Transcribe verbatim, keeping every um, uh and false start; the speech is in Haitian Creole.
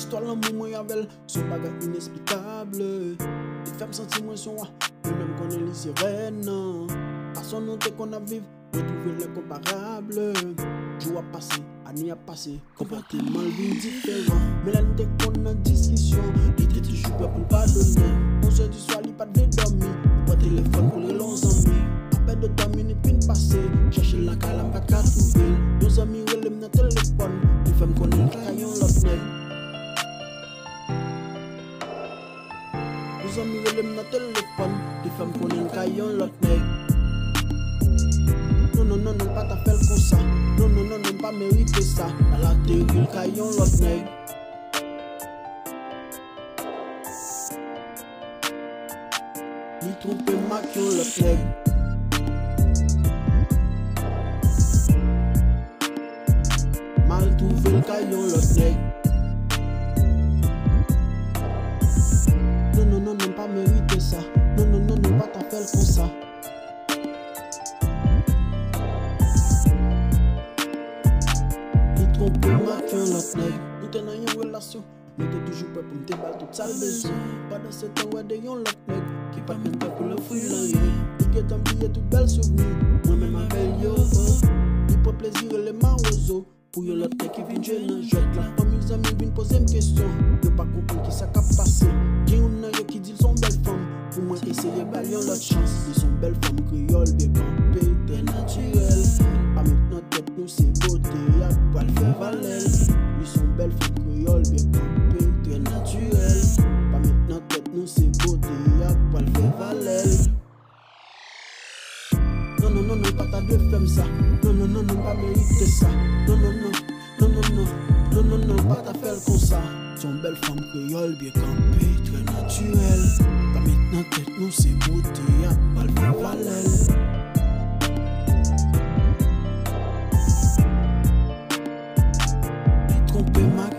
Istwa lanmou mwen avè l se yon bagay inesplikab. Li fè m santi mwen se yon wa, mwen menm konnen li se rèn nan. Fason nou te konn ap viv, mwen twouve l enkonparab. Jou ap pase, ane ap pase, konpòteman l vin diferan. Men lè n te konn nan diskisyon, li te toujou prè pou l padone. Onz è di swa, li pa t vle dòmi, li pran telefòn pou l rele yon zanmi. Apèn de twa minit fin pase, chèche l nan kay la, m pa t ka twouve l. Yon zanmi rele m nan telefòn, li fè m konnen l kay yon lòt nèg. Yon zanmi rele m nan telefòn, li fè m konnen l kay yon lòt nèg. Non, non, non, non, pa ta fè l konsa. Non, non, non, non, m pa merite sa. Al ateri l kay yon lòt nèg. Li twonpe m ak yon lòt nèg. M al twouve l kay yon lòt nèg. Non, non, non, non, m pa merite sa. Non, non, non, non, pa ta fè l konsa. Li twonpe m ak yon lòt nèg. Nou te nan yon relasyon. Mwen te toujou prè pou m te ba l tout sa l bezwen. Pandan se tan, wè de yon lòt nèg ki pa t menm prè pou l ofri l anyen. Li gentan bliye tout bèl souvni mwen menm avè l yo. Li pran plezi rele mawozo pou yon lòt nèg ki vin jwe nan jwèt la. Fanmi, zanmi vin poze m kesyon, yo pa konprann kisa k ap pase. Gen youn nan yo ki di l se yon bèl fanm, pou mwen eseye ba l yon lòt chans. Li se yon bèl fanm kreyòl, byen kanpe, trè natirèl. Pa met nan tèt nou se bote a k pral fè valè l. Li se yon bèl fanm kreyòl, byen kanpe, trè natirèl. Pa met nan tèt nou se bote a k pral fè valè l. Non, non, non, non, pa ta dwe fè m sa. Non, non, non, non, pa merite sa. Non, non, non, non, non, non, non, non, pa ta fè l konsa. Se yon bèl fanm kreyòl, byen kanpe, trè natirèl. Pa met nan tèt nou se bote a k pral fè valè l. Li twonpe m ak